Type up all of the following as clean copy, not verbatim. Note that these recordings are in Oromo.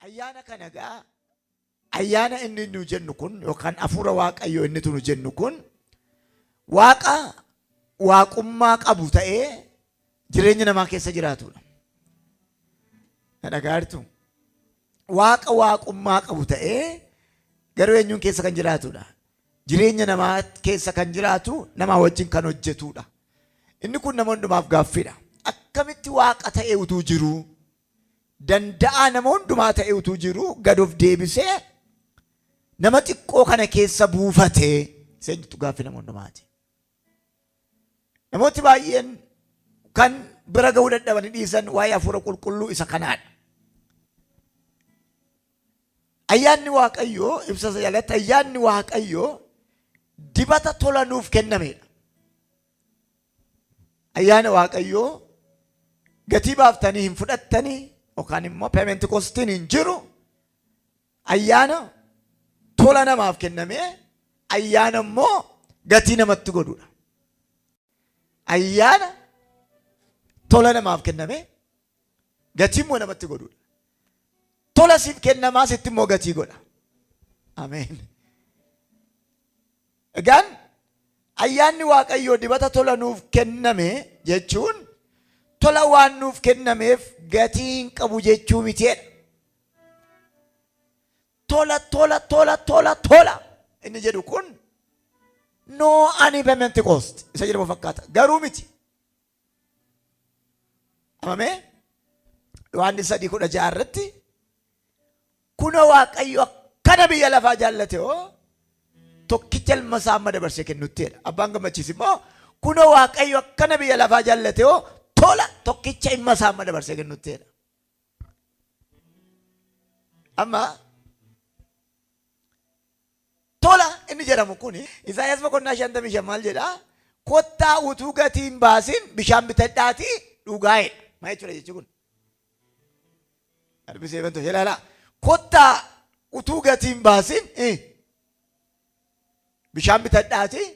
Ayyaana kana egaa ayyaana inni nu jennu kun yookaan hafuura Waaqayyoo inni nu jennu kun Waaqa waaqummaa qabu ta'ee jireenya namaa keessa jiraatudha. Na dhaga'aa jirtu? Waaqa waaqummaa qabu ta'ee garuu eenyuun keessa kan jiraatudha? Jireenya namaa keessa kan jiraatu namaa wajjin kan hojjetudha. Inni kun nama hundumaaf gaaffiidha. Akkamitti Waaqa ta'ee utuu jiruu danda'aa nama hundumaa ta'ee utuu jiruu gad of deebisee nama xiqqoo kana keessa buufatee isheen jettu gaaffii nama hundumaati. Namooti baay'een kan bira ga'uu dadhabanii dhiisan waa'ee hafuura qulqulluu isa kanaadha. Ayyaanni Waaqayyoo ibsa isa jalatti ayyaanni Waaqayyoo dibata tola nuuf kennamedha. Ayyaana Waaqayyoo gatii baaftanii hin fudhattanii yookaan immoo payment costiin hin jiru. Ayyaana tola namaaf kennamee ayyaana immoo gatii namatti godhudha. Ayyaana tola namaaf kennamee gatii immoo namatti godhudha. Tola siif kennamaa sitti immoo gatii godha. Ameen. Egaan ayyaanni Waaqayyoo dibata tola nuuf kenname jechuun tola waan nuuf kennameef gatii hin qabu jechuu mitiidha. Tola tola tola tola tola inni jedhu kun no any payment cost isa jedhamu fakkaata. Garuu miti. Amamee Yohaannis 3:16 irratti kunoo Waaqayyo akkana biyya lafaa jaallate hoo tokkicha ilma isaa amma dabarsee kennutteedha. Abbaan gammachiis immoo kunoo Waaqayyo akkana biyya lafaa jaallate hoo tola tokkicha ilma isaa amma dabarsee kennutteedha. Amma Tola inni jedhamu kun Isaayyaas boqonnaa 55 maal jedha? Kottaa utuu gatii hin baasin bishaan bitadhaatii dhugaa jedha. Maal jechuudha jechi kun? Darbisee bantu ilaala. Kottaa utuu gatii hin baasin bishaan bitadhaatii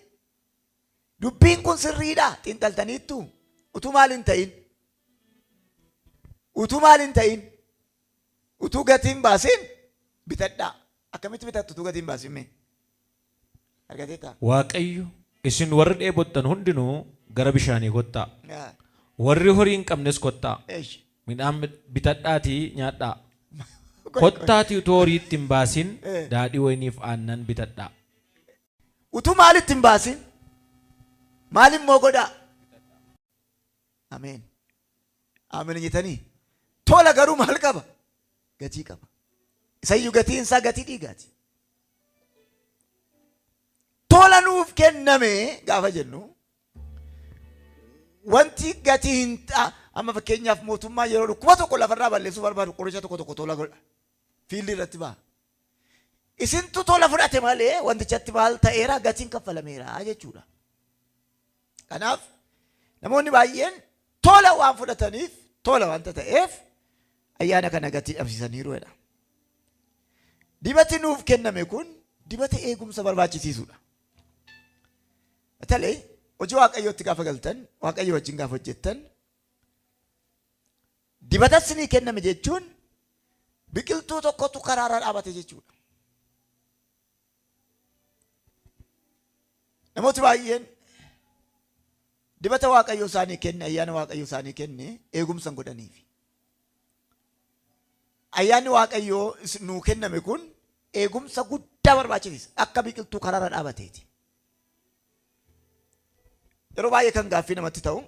dubbiin kun sirriidha xiinxaltaniittu utuu maal hin ta'in utuu maal hin ta'in Utuu gatii hin baasiin bitadhaa. Akkamitti bitattu utuu gatii hin baasiin mee? Argateettaa? Waaqayyo, Isin warri dheebottan hundinuu gara bishaanii kottaa! Warri horii hin qabnes kottaa! Eshi. Midhaan bitadhaatii nyaadhaa! Qoy, qoy. Kottaatii utuu horii itti hin baasin daadhii wayiniif aannan bitadhaa! Utuu maal itti hin baasin? Maal immoo godhaa? Ameen. Ameen hin jettanii? Tola garuu maal qaba? Gatii qaba. Isayyuu gatiin isaa gatii dhiigaati. Tola nuuf kenname gaafa jennu wanti gatii hin amma fakkeenyaaf mootummaa yeroo dhukkuba tokko lafarraa balleessuu barbaadu qoricha tokko tokko tola godha. Fiildi irratti ba'a. Isintu tola fudhate malee wantichatti maal ta'eera gatiin kaffalameera jechuudha. Kanaaf namoonni baay'een tola waan fudhataniif tola wanta ta'eef ayyaana kana gatii dhabsiisaniiru jedha. Dibati nuuf kenname kun dibata eegumsa barbaachisiisudha. Batalee hojii Waaqayyootti gaafa galtan, Waaqayyo wajjin gaafa hojjettan dibata isinii kenname jechuun biqiltuu tokkotu karaarra dhaabate jechuudha. Namooti baay'een dibata Waaqayyo isaanii kenne, ayyaana Waaqayyo isaanii kenne eegumsa hin godhaniifi. Ayyaanni Waaqayyoo nuu kenname kun eegumsa guddaa barbaachisa. Akka biqiltuu karaarra dhaabateeti. Yeroo baay'ee kan gaaffii namatti ta'u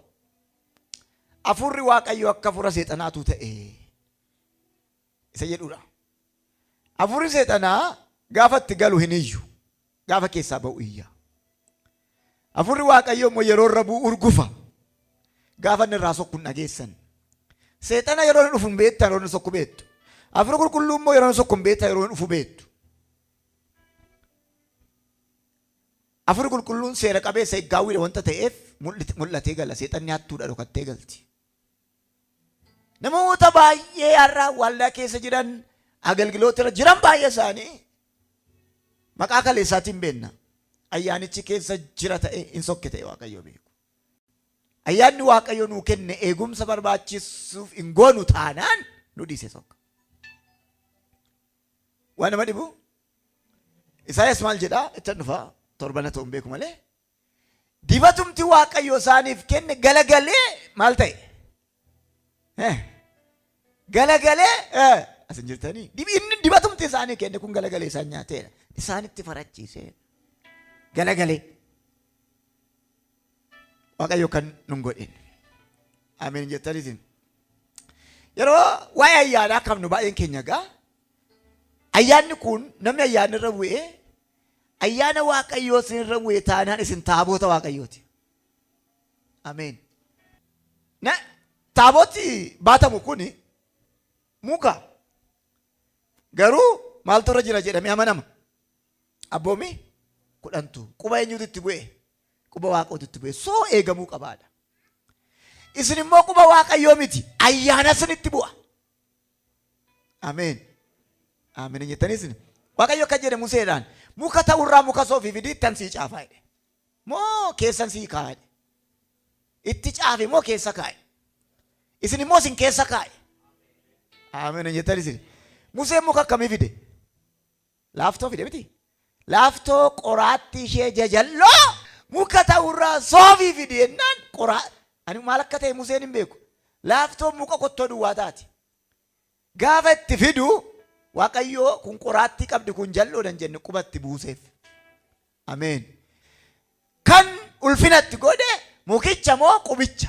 hafuurri Waaqayyoo akka hafuura seexanaatu ta'e isa jedhudha. Hafuurri seexanaa gaafa itti galu hin iyyu. Gaafa keessaa ba'u iyya. Hafuurri Waaqayyoo immoo yeroo irra bu'u urgufa. Gaafa inni irraa sokku hin dhageessan. Seexana yeroo inni dhufu hin beektan yeroo inni sokku beektu. Hafuurri qulqulluu immoo yeroo inni sokku hin beektan yeroo inni dhufu beektu. Hafuurri qulqulluun seera qabeessa eeggaawwiidha wanta ta'eef mul'atee gala. Seexanni hattuudha dhokattee galti. Namoota baay'ee har'a waldaa keessa jiran agalgiloota irra jiran baay'ee isaanii maqaa kaleessaatiin beekna. Ayyaanichi keessa jira ta'e hin sokke ta'e Waaqayyo beeku. Ayyaanni Waaqayyo nuu kenne eegumsa barbaachisuuf hin goonu taanaan nu dhiise sokka. Waan nama dhibu Isaayyaas maal jedhaa? Ittan dhufa, torbana ta'u hin beeku malee. Dibatumti Waaqayyo isaaniif kenne galagalee maal ta'e? Galagalee as hin jirtanii? Inni dibatumti isaanii kenne kun galagalee isaan nyaateera. Isaanitti farachiiseera. Galagalee. Waaqayyo kan nun godhin. Ameen jettaniitiin. Yeroo waa'ee ayyaanaa qabnu baay'een keenya gaa ayyaanni kun, namni ayyaanni irra bu'ee, ayyaana Waaqayyoo isin irra bu'e taanaan, isin taaboota Waaqayyooti. Ameen. Na taaboti baatamu kun muka, garuu maaltu irra jira jedhamee amanama? Abboomi kudhantu. Quba eenyutu itti bu'e? Quba Waaqootu itti bu'e. Soo eegamuu qabaadha. Isin immoo quba Waaqayyoo miti. Ayyaana isinitti bu'a. Ameen. Ameen jettanii isin. Waaqayyo akka jedhe Museedhaan, muka ta'urraa muka soofii fidii ittan sii caafaa jedhe. Moo keessan sii kaa'e jedhe. Itti caafe moo keessa kaa'e? Isin immoo isin keessa kaa'e. Ameen jettanii isin. Museen muka akkamii fide? Laaftoo fide miti? Laaftoo qoraattii ishee jajalloo, muka ta'urraa soofii fide jennaan, qoraa ani maal akka ta'e Museen hin beeku. Laaftoon muka qottoo duwwaa taati. Gaafa itti fidu, Waaqayyoo kun qoraattii qabdi, kun jal'oodha hin jenne, quba itti buuseef. Ameen. Kan ulfinatti godhe mukicha moo qubicha?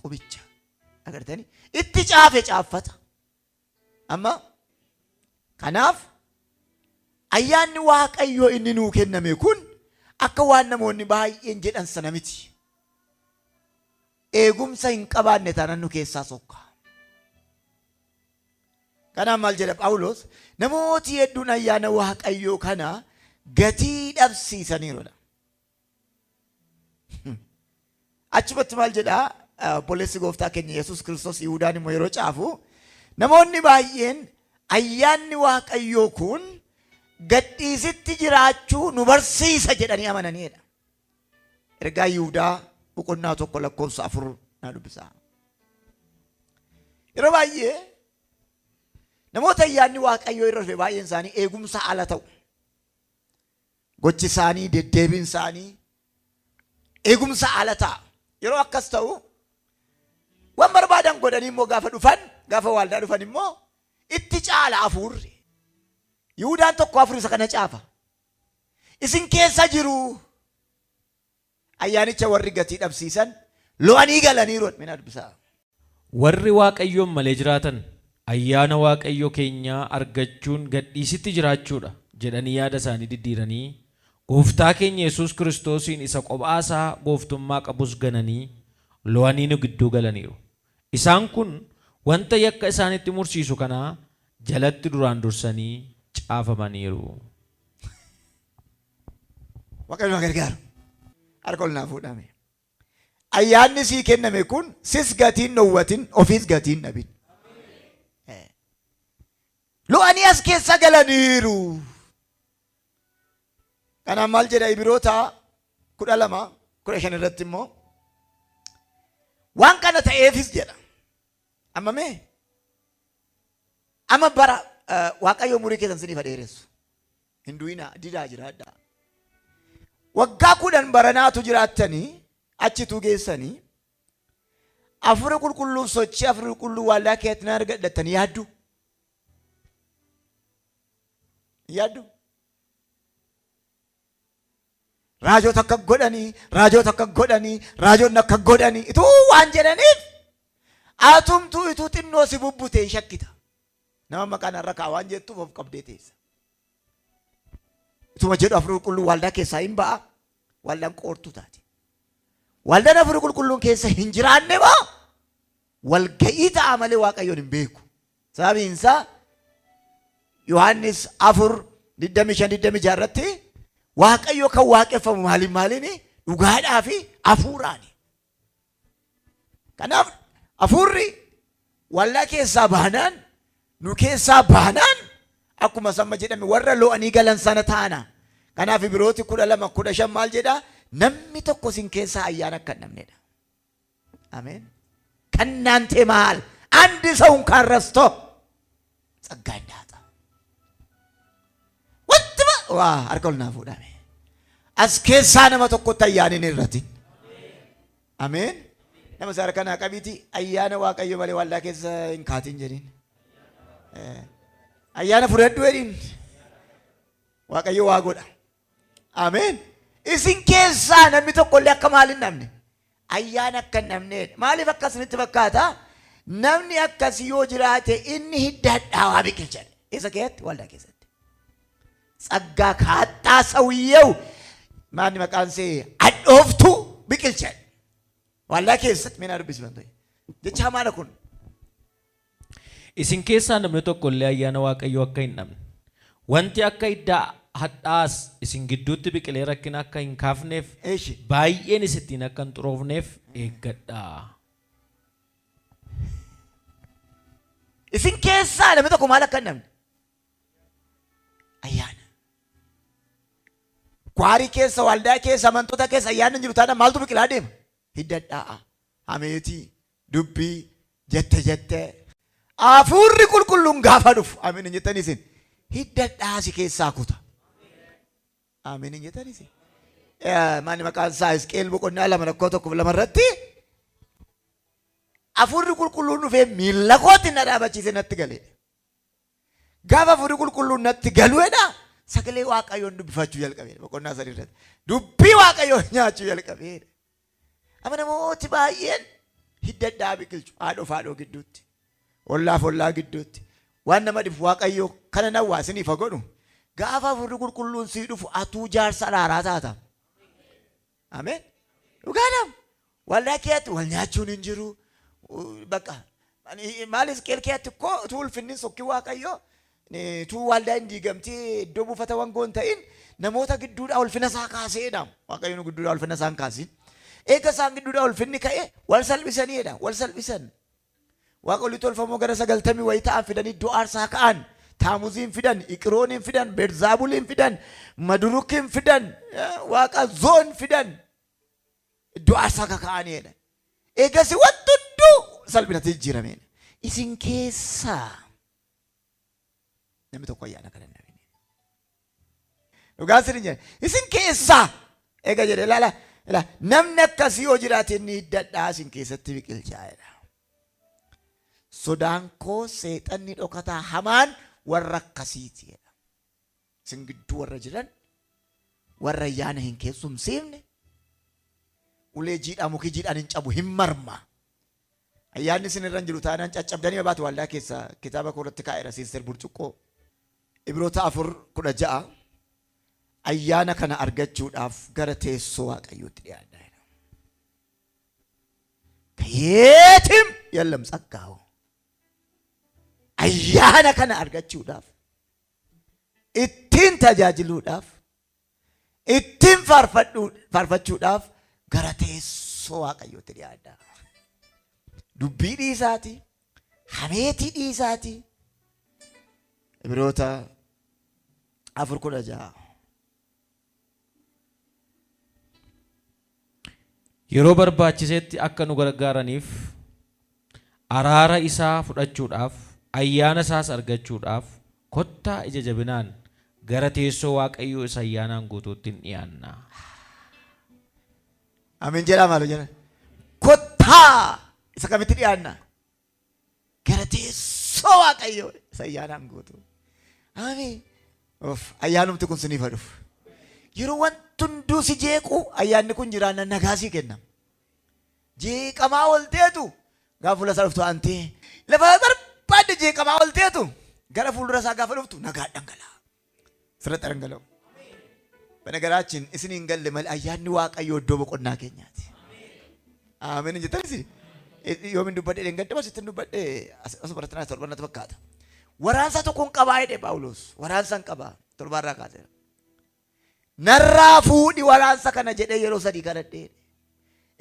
Qubicha. Agartanii? Itti caafe caaffata. Amma kanaaf ayyaanni Waaqayyoo inni nuu kenname kun akka waan namoonni baay'een jedhan sana miti. Eegumsa hin qabaanne taanaan nu keessaa sokka. Kanaaf maal jedha Phaawulos? Namooti hedduun ayyaana Waaqayyoo kana gatii dhabsiisaniiru. Achumatti maal jedhaa obboleessi gooftaa keenya Yesuus Kiristoos Yihuudaan immoo yeroo caafu, namoonni baay'een ayyaanni Waaqayyoo kun gadhiisitti jiraachuu nu barsiisa jedhanii amananiidha. Ergaa Yihudaa boqonnaa 1 lakkoofsa 4 naa dubbisaa. Yeroo baay'ee namoota ayyaanni Waaqayyoo irra dhufe baay'een isaanii eegumsa ala ta'u. Gochi isaanii, deddeebiin isaanii eegumsa ala ta'a. Yeroo akkas ta'u, waan barbaadan godhanii immoo gaafa dhufan, gaafa waaldaa dhufan immoo itti caala hafuurri. Yihudaan 1:4 isa kana caafa. Isin keessa jiru. Ayyaanicha warri gatii dhabsiisan lo'anii galaniiru. Mina dubbisaa. Warri Waaqayyoon malee jiraatan ayyaana Waaqayyo keenyaa argachuun gadhiisitti jiraachuudha jedhanii yaada isaanii diddiiranii, Gooftaa keenya Yesuus Kiristoosiin isa kophaa isaa gooftummaa qabus gananii lo'anii nu gidduu galaniiru. Isaan kun wanta yakka isaanitti mursiisu kana jalatti duraan dursanii caafamaniiru. Waaqayyo nu gargaaru. Harka ol naa fuudhame. Ayyaanni sii kenname kun sis gatiin dhowwatin, ofiis gatiin dhabin. Lo'anii as keessa galaniiru. Kanaaf maal jedha Ibiroota 12:15 irratti immoo? Waan kana ta'eefis jedha. Amma mee amma bara Waaqayyo umurii keessan siniif dheeressu. Hin du'inaa, didaa jiraadhaa. Waggaa 10 baranaatu jiraattanii achituu geessanii, Hafuura Qulqulluuf sochii Hafuura Qulqulluu waaldaa keessatti nan argadhattanii yaaddu? Yaaddu? Raajota akka godhanii, raajota akka godhanii, raajonni akka godhanii ituu waan jedhaniif, atumtuu ituu xinnoo si bubbutee hin shakkita. Nama maqaan har'a kaa waan jettuuf of qabdee teessa. Ituma jedhu Hafuurri Qulqulluu waaldaa keessaa hin ba'a. Waaldaan qoortuu taati. Waaldaan Hafuurri Qulqulluun keessa hin jiraanne moo walga'ii ta'a malee Waaqayyoon hin beeku. Sababiin isaa Yohaannis 4:25, 26 irratti Waaqayyo kan waaqeffamu maaliin maaliin? Dhugaadhaa fi hafuuraani. Kanaaf hafuurri waldaa keessaa baanaan, nu keessaa baanaan, akkuma samma jedhame warra lo'anii galan sana taana. Kanaaf Ibirooti 12:15 maal jedhaa? Namni tokko isin keessaa ayyaana akka hin dhabnedha. Ameen. ከእናንተ መሃል አንድ ሰው እንኳን ረስቶ ጸጋ እንዳያጣ። Waa harka ol naa fuudhame. As keessaa nama tokkotti ayyaanni hin hir'atin. Ameen. Nama isa harka naa qabiiti ayyaana Waaqayyo malee waldaa keessa hin kaatin jedhin. Ayyaana fudhadhu jedhin. Waaqayyo waa godha. Ameen. Isin keessaa namni tokko illee akka maal hin dhabne? Ayyaana akka hin dhabneedha. Maaliif akka isinitti fakkaata? Namni akkasii yoo jiraate inni hidda hadhaawaa biqilcha. Isa keessatti? Waldaa keessatti. Tsaggaa kaattaa sawiyyew maanni maqaan see hadhooftuu biqilcha. Waldaa keessatti mee naa dubbisi bantoye. Jecha hamaadha kun. Isin keessaa namni tokko illee ayyaana Waaqayyoo akka hin dhabne, wanti akka hidda hadhaa'aas isin gidduutti biqilee rakkina akka hin kaafneef, Eshi. baay'eenis ittiin akka hin xuroofneef eeggadhaa. Isin keessaa namni tokko maal akka hin dhabne? Ayyaana. Kwaarii keessa, waldaa keessa, amantoota keessa ayyaanni hin jiru taanaan maaltu biqilaa deema? Hidda hadhaa'aa, hameetii, dubbii, jette jettee. Hafuurri qulqulluun gaafa dhufu, amiin hin jettanii isin, hidda hadhaa'aa si keessaa kuta. Amiin hin jettanii isin. Maani maqaan isaa Hisqeel boqonnaa 2 lakkoo 1 fi 2 irratti hafuurri qulqulluun dhufee miilla kootti na dhaabachiise natti galee. Gaafa hafuurri qulqulluun natti galuedha sagalee Waaqayyoon dubbifachuu jalqabeedha boqonnaa 3 irratti. Dubbii Waaqayyoo nyaachuu jalqabeedha. Amma namooti baay'een hidda hadhaa biqilchu haadhoof haadhoo gidduutti, ollaaf ollaa gidduutti. Waan nama dhibu Waaqayyoo kana nawwaa isiniif haa godhu. Gaafa hafuurri qulqulluun sii dhufu atuu jaarsa araaraa taata. Ameen. Dhugaadhaam. Waldaa keetti wal nyaachuun hin jiru. Bakka maal Hisqeel keetti koo utuu ulfinni sokkii Waaqayyoo utuu waldaa hin diigamtee iddoo buufata wangoo hin ta'in namoota gidduudhaa ulfina isaa kaaseedha. Waaqayyo nu gidduudhaa ulfina isaa hin kaasin. Eega isaan gidduudhaa ulfinni ka'e wal salphisaniidha. Wal salphisan. Waaqolii tolfamoo gara 90 wayii ta'an fidanii iddoo aarsaa ka'an. Taamuziin fidan, Iqirooniin fidan, Beelzaabuliin fidan, Madurukiin fidan, waaqa Zoon fidan. Iddoo aarsaa kaka'aniidha. Eegasi wanti hunduu salphinatti jijjiirameedha. Isin keessaa namni tokko ayyaana kana hin dhabin. Dhugaa isin jedha. Isin keessaa eega jedhe ilaala. Ilaala namni akkasii yoo jiraate inni hiddadhaa isin keessatti biqilchaa jedha. Sodaan koo seexanni dhokataa hamaan warra akkasiiti jedha. Isin gidduu warra jiran warra ayyaana hin keessumsiifne ulee jiidhaa mukii jiidhaan hin cabu hin marma. Ayyaanni isin irra hin jiru taanaan caccabdanii baatu waldaa keessa kitaaba koo irratti kaa'eera siister burcuqqoo. Ibroota 4:16 ayyaana kana argachuudhaaf gara teessoo Waaqayyootti dhiyaadhaa jedha. ከየትም የለም ጸጋው ayyaana kana argachuudhaaf ittiin tajaajiluudhaaf ittiin faarfachuudhaaf gara teessoo Waaqayyootti dhiyaadhaa. Dubbii dhiisaati, hameetii dhiisaati. Ibroota 4:16. Yeroo barbaachisetti akka nu gargaaraniif araara isaa fudhachuudhaaf ayyaana isaas argachuudhaaf kottaa ija jabinaan gara teessoo Waaqayyoo isa ayyaanaan guutuutti hin dhiyaanna. Ameen jedhaa maaloo jedhan. Kottaa isa kamitti dhiyaanna? Gara teessoo Waaqayyoo isa ayyaanaan guutuu. Ameen. Of ayyaanumti kun siniif haa dhufu. Yeroo wanti hunduu si jeequ ayyaanni kun jiraanna nagaa sii kenna. Jeeqamaa olteetu gaafa fuula isaa dhuftu aantee lafa barbaadde jeeqamaa olteetu gara fuuldura isaa gaafa dhuftu nagaa dhangala'a. Sirratti dhangala'u. በነገራችን isin hin galle malee ayyaanni Waaqayyoo iddoo boqonnaa keenyaati. Ameen hin jettan isin. Yoomin dubbadhe dheengadda bas ittiin dubbadhe asuma irratti naa torban natti fakkaata. Waraansa tokko hin qabaa jedhe Phaawulos. Waraansa hin qabaa torbaarraa kaasee. Narraa fuudhi waraansa kana jedhee yeroo sadii kadhadhee.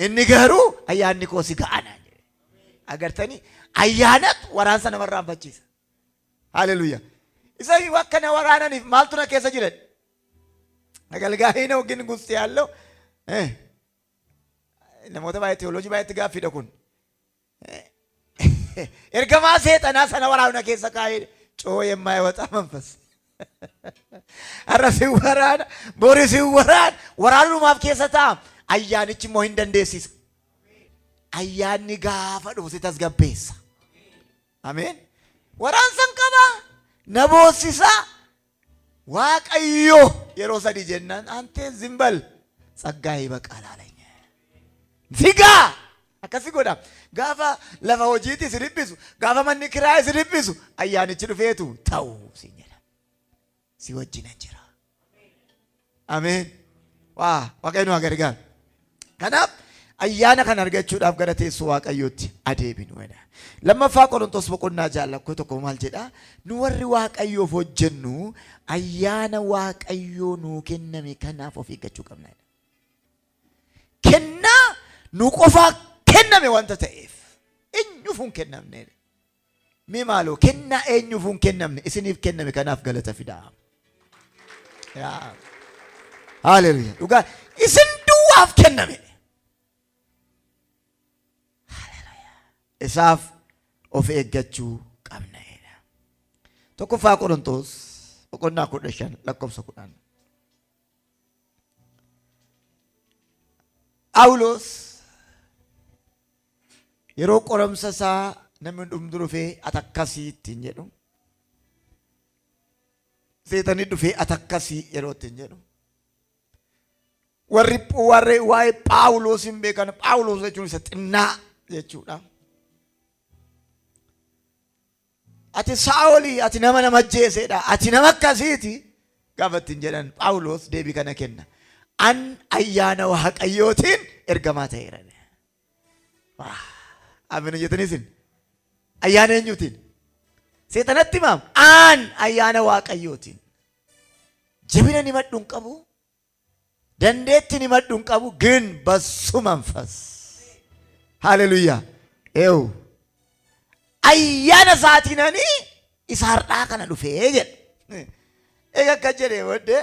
Inni garuu ayyaanni koo si ga'a naan jedhe. Agartanii ayyaanatu waraansa namarraa hanfachiisa. Haleluuyaa. Isa akka na waraananiif maaltu na keessa jira? አገልጋይ ነው ግን ውስጥ ያለው namoota baay'ee teoloojii baay'eetti gaaffiidha kun. Ergamaa seexanaa sana waraana keessa kaa'ee coo የማይወጣ መንፈስ. Har'a si waraana, bori si waraana, waraanumaaf keessa ta'a. Ayyaanichi immoo hin dandeessisa. Ayyaanni gaafa dhufu si tasgabbeessa. Ameen. Waraansan qaba. Na boossisa. Waaqayyo yeroo sadii jennaan antee zimbal ጸጋዬ ይበቃል አለኝ። Figaa akkasi godha. Gaafa lafa hojiitti si dhiphisu, gaafa manni kiraa si dhiphisu, ayyaanichi dhufeetu ta'u siin jedha. Si wajjinan jira. Ameen. Waa Waaqayyo nu haa gargaaru. Kanaaf ayyaana kana argachuudhaaf gara teessoo Waaqayyootti adeeminu jedha. Lammaffaa Qorontos boqonnaa 6 lakkoo 1 maal jedha? Nu warri Waaqayyoof hojjennu ayyaana Waaqayyoo nuu kenname kanaaf of eeggachuu qabna jedha. Kennaa nu qofaa kenname wanta ta'eef eenyuuf hin kennamne. Mee maaloo, kennaa eenyuuf hin kennamne isiniif kenname kanaaf galata fidaa. Yaa. Haleluuyaa. Dhugaa isin duwwaaf kenname. Haleluuyaa. Isaaf of eeggachuu qabna jedha. Tokkoffaa Qorontos boqonnaa 15 lakkoofsa 10. Phaawulos yeroo qoramsa isaa namni dhumdu dhufee ati akkasii ittiin jedhu, seetanii dhufee ati akkasii yeroo ittiin jedhu, warri waa'ee Phaawulos hin beekan, Phaawulos jechuun isa xinnaa jechuudha. Ati Saa'olii, ati nama nama ajjeesedha, ati nama akkasiiti gaafa ittiin jedhan, Phaawulos deebii kana kenna. An ayyaana Waaqayyootiin ergamaa ta'eera. Ameen jettanii isin. Ayyaana eenyuutiin? Seexanatti himaam. An ayyaana Waaqayyootiin. Jabina ni madhu hin qabu. Dandeetti ni madhu hin qabu. ግን በሱ መንፈስ. Haleluuyaa. Eewu. Ayyaana isaatiin ani isa har'aa kana dhufee jedha. Egaa akka jedhee booddee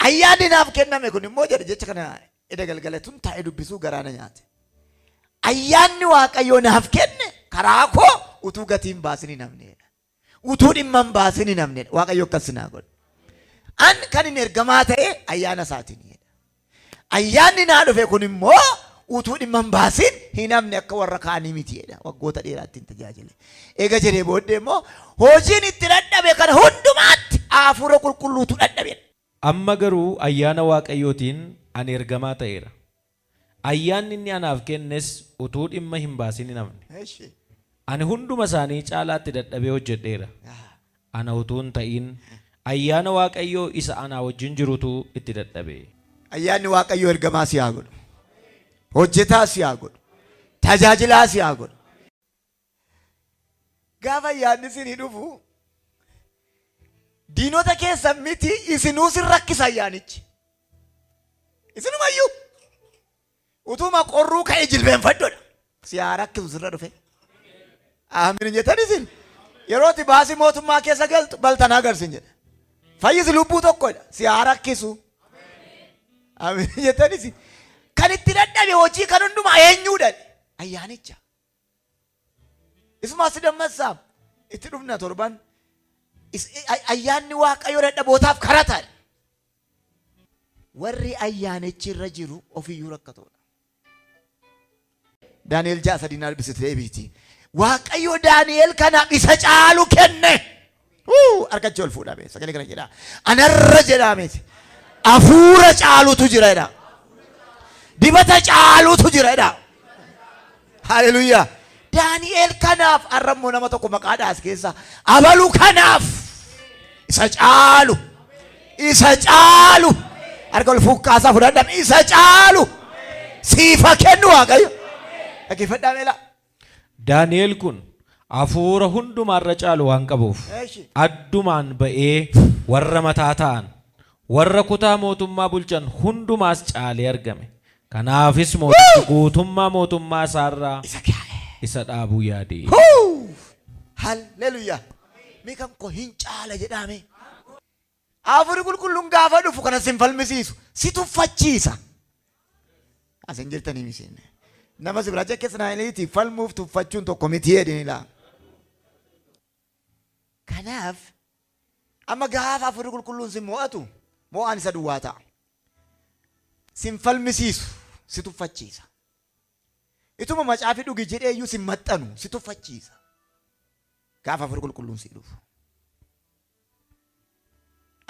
ayyaanni naaf kenname kun immoo jedhe, jecha kana eda galgala tun taa'ee dubbisuu garaa na nyaate. Ayyaanni Waaqayyoo naaf kenne karaa koo utuu gatii hin baasin hin hafneedha. Utuu dhimma hin baasin hin hafneedha. Waaqayyo akkas naa godhe. An kan inni ergamaa ta'e ayyaana isaatiin jedha. Ayyaanni naa dhufe kun immoo utuu dhimma hin baasin hin hafne, akka warra kaanii miti jedha. Waggoota dheeraatti hin tajaajile. Eega jedhee booddee immoo hojiin itti dadhabe kana hundumaatti hafuura qulqulluutu dadhabe. Amma garuu ayyaana Waaqayyootiin ani ergamaa ta'eera. Ayyaanni inni anaaf kennes utuu dhimma hin baasin hin hafne. Ani hunduma isaanii caalaatti dadhabee hojjedheera. Ana utuu hin ta'in ayyaana Waaqayyoo isa anaa wajjin jirutu itti dadhabe. Ayyaanni Waaqayyoo ergamaa si haa godhu. Hojjetaa si haa godhu. Tajaajilaa si haa godhu. Gaafa ayyaanni isinii dhufu diinota keessan miti, isinuu sin rakkisa ayyaanichi. Isinumayyuu utuma qorruu ka'ee jilbeenfadhodha. Si haa rakkisu sirra dhufe. Amiin jettan isin. Yeroo ati baasii mootummaa keessa galtu baltanaa agarsiin jedha. Fayyisi lubbuu tokkodha. Si haa rakkisu. Amiin jettan isin. Kan itti dadhabe hojii kan hundumaa eenyuudha? Ayyaanicha. Isumaa si dammassaa itti dhufna torban. Ayyaanni Waaqayyoo dadhabootaaf karataadha. Warri ayyaanichi irra jiru ofiyyuu rakkatoodha. Daani'el 6:3 na dubbisitu deebiiti. Waaqayyo Daani'el kanaaf isa caalu kenne. Harkachii ol fuudhame sagalee kana jedha. Anarra jedhameeti. Hafuura caalutu jira jedha. Dibata caalutu jira jedha. Haleluuyaa. Daani'el kanaaf, har'a immoo nama tokko maqaadhaa as keessa, abalu kanaaf isa caalu, isa caalu, harka ol fuuqqaasaa fudhadhame, isa caalu siifa kennu Waaqayyo. Dhaggeeffadhaa meelaa. Daani'el kun hafuura hundumaarra caalu waan qabuuf addumaan ba'ee warra mataa ta'an, warra kutaa mootummaa bulchan hundumaas caalee argame. Kanaafis mootichi guutummaa mootummaa isaarraa isa kaa'e. Isa dhaabuu yaade. Haleluuyaa. Mee kan koo hin caala jedhame. Hafuurri qulqulluun gaafa dhufu kana sin falmisiisu, si tuffachiisa. Asin jirtanii misiin. Nama si biraa keessa naayiliiti falmuuf tuffachuun tokko miti jedhin ilaa. Kanaaf amma gaafa hafuurri qulqulluun si mo'atu, mo'aan isa duwwaa ta'a. Sin falmisiisu, si tuffachiisa. Ituma macaafi dhugi jedhee iyyuu sin maxxanu, si tuffachiisa. Gaafa hafuurri qulqulluun si dhufu.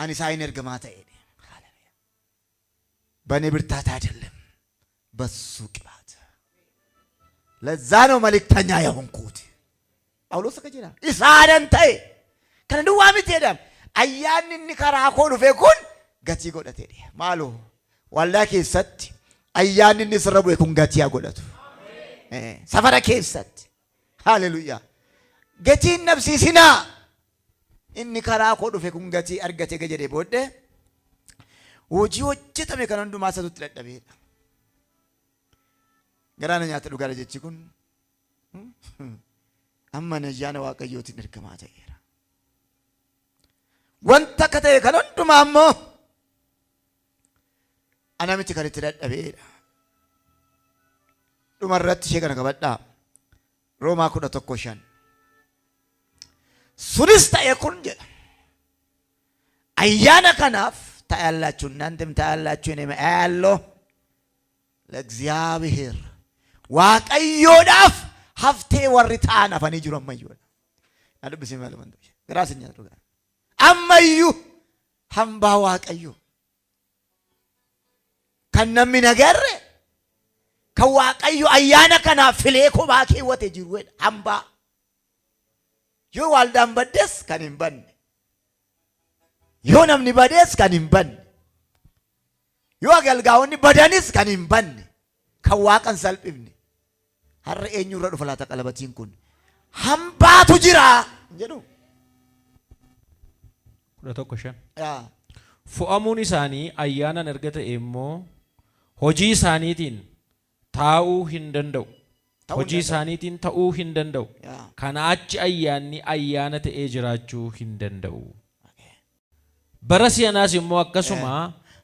Ani isaa hin ergamaa ta'edha. በእኔ ብርታት አይደለም፣ በሱ ቅባት። ለዛ ነው መልእክተኛ የሆንኩት። ጳውሎስ akka jedha isaanan ta'e kana duwwaa miti jedham, ayyaanni inni karaa koo dhufe kun gatii godhatedha. Maaloo, waldaa keessatti ayyaanni inni sirra bu'e kun gatii haa godhatu. Safara keessatti, haleluuyaa, gatiin nabsiisinaa. Inni karaa koo dhufe kun gatii argate jedhee booddee hojii hojjetame kan hundumaa isatu dadhabeedha. Garaana nyaata dhugaadha jechi kun. Amma ayyaana Waaqayyootiin ergamaa ta'eera. Wanta akka ta'e kan hundumaa immoo ana miti kan itti dadhabeedha. Dhumarratti ishee kana qabadhaa. Roomaa 11:5. Sunis ta'e kun jedha. Ayyaana kanaaf ታያላችሁ፣ እናንተም ታያላችሁ፣ እኔም አያለሁ። ለእግዚአብሔር Waaqayyoodhaaf haftee warri ta'an hafanii jiru ammayyuu. Na dubbisee maal wanta garaas hin nyaatu ammayyuu hambaa Waaqayyo kan namni nagarre, kan Waaqayyo ayyaana kanaaf filee kophaa keewwate jiru hambaa. Yoo waldaan baddees kan hin banne, yoo namni badees kan hin banne, yoo agalgaa'onni badanis kan hin banne, kan Waaqan salphifne. Har'a eenyurra dhufa laata qalabatiin kun? Hambaatu jira jedhu. 11:5. Yaa. Fo'amuun isaanii ayyaanaan erga ta'e immoo hojii isaaniitiin taa'uu hin danda'u. Ta'uu hin Hojii danda'u. isaaniitiin ta'uu hin danda'u. Yaa. Kana achi ayyaanni ayyaana ta'ee jiraachuu hin danda'u. Bara si'anaas immoo akkasuma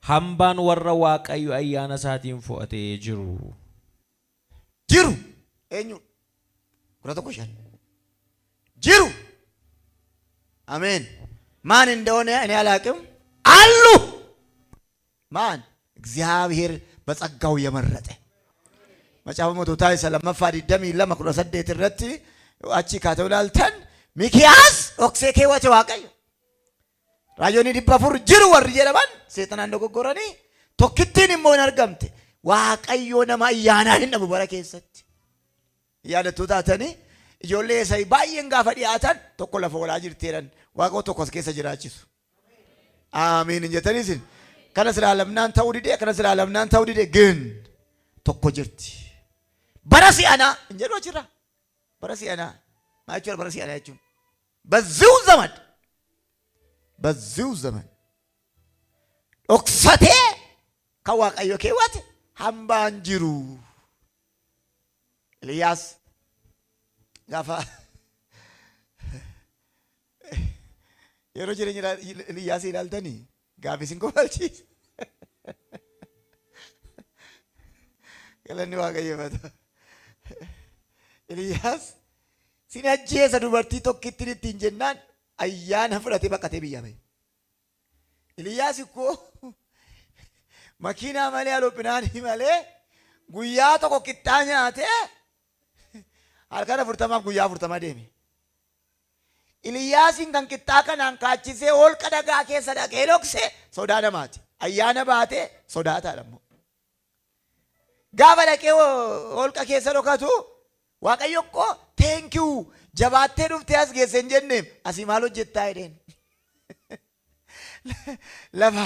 hambaan warra Waaqayyo ayyaana isaatiin fo'atee jiru. Jiru eenyu? 11:5 jiru. አሜን። ማን እንደሆነ እኔ አላቅም፣ አሉ። ማን? እግዚአብሔር በጸጋው የመረጠ። Macaafa Moototaa isa lammaffaa 22:18 irratti achi kaatee ilaaltan, Mikiyaas dhoksee keewwate Waaqayyo. Raajonni 400 jiru warri jedhaman seexanaan dogoggoranii, tokkittiin immoo hin argamte. Waaqayyo nama ayyaanaa hin dhabu bara keessatti. Yaadattuu taatanii, ijoollee isa baay'een gaafa dhiyaatan tokko lafa olaa jirti jedhan. Waaqoo tokko as keessa jiraachisu. Aamiin hin jettanii isin. Kana silaa lamnaan ta'uu didee, kana silaa lamnaan ta'uu didee, ግን tokko jirti. Bara si'anaa hin jedhu achirra. Bara si'anaa. Maal jechuudha bara si'anaa jechuun? በዚሁ ዘመን፣ በዚሁ ዘመን dhoksatee kan Waaqayyo keewwate hambaan jiru. Eliyaas gaafa yeroo jireenya Eliyaas ilaaltanii gaafi isin kofalchiisa. Galanni Waaqayyo mata. Eliyaas sin ajjeesa dubartii tokkittiin ittiin jennaan ayyaana fudhatee baqatee biyya ba'e. Eliyaas ikkoo makiinaa malee, aloopinaanii malee, guyyaa tokko qixxaa nyaatee halkan 40f guyyaa 40 deeme. Eliyaasiin kan qixxaa kanaan kaachisee holqa dhagaa keessa dhaqee dhokse sodaa namaati. Ayyaana baatee sodaataadha immoo. Gaafa dhaqee holqa keessa dhokatu Waaqayyo koo "Thank you, jabaattee dhuftee as geesse" hin jenneem. "Asii maal hojjettaa?" jedheen. Lafa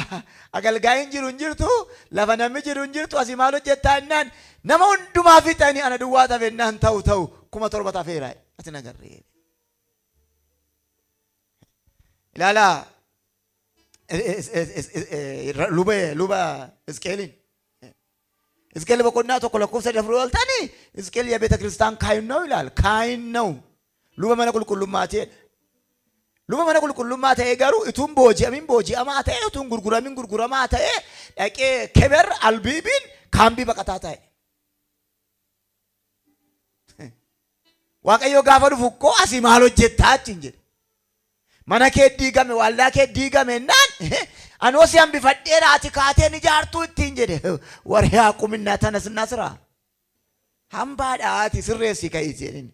agalgaayin jiru hin jirtu, lafa namni jiru hin jirtu, asii maal hojjettaa jennaan, nama hundumaa fixanii ana duwwaa tafe jennaan, ta'u ta'u 7,000 tafeera ati nagarree. Ilaalaa, luba Isqeeliin. ሕዝቅኤል boqonnaa 1 lakkoofsa 4 ooltanii, ሕዝቅኤል የቤተ ክርስቲያን ካህን ነው ይላል። ካህን ነው። Luba mana qulqullummaa ta'edha. Luba mana qulqullummaa ta'ee garuu ituun booji'amin booji'amaa ta'e, ituun gurguramin gurguramaa ta'e, dhaqee Keber Albiibiin kaambii baqataa ta'e. Waaqayyo gaafa dhufu koo asii maal hojjettaa achiin jedhe. Mana kee diigame, waldaa kee diigame naan anoo si hambifadheera, ati kaateen ijaartuu ittiin jedhe. Warri አቁምና ተነስና ስራ. Hambaadha, ati sirreessi ka'iiti jedhin.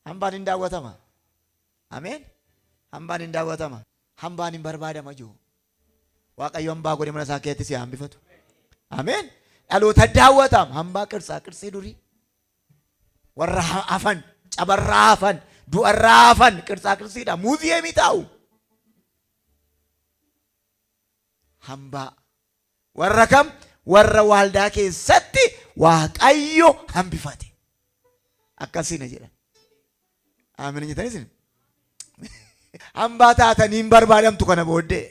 Hambaan hin daawwatama. Ameen. Hambaan hin daawwatama. Hambaan hin barbaadama jiru. Waaqayyo hambaa godhe mana isaa keessatti si hambifatu. Ameen. Dhaloota daawwatama. Hambaa qirsaa qirsii durii. Warra hafan, cabarraa hafan, du'arraa hafan qirsaa qirsiidha. Muuziyeemii taa'u. Hambaa. Warra kam? Warra waaldaa keessatti Waaqayyo hambifate. Akkasiina jedhan. Amiin jettanii isin. Hambaa taatanii hin barbaadamtu kana booddee.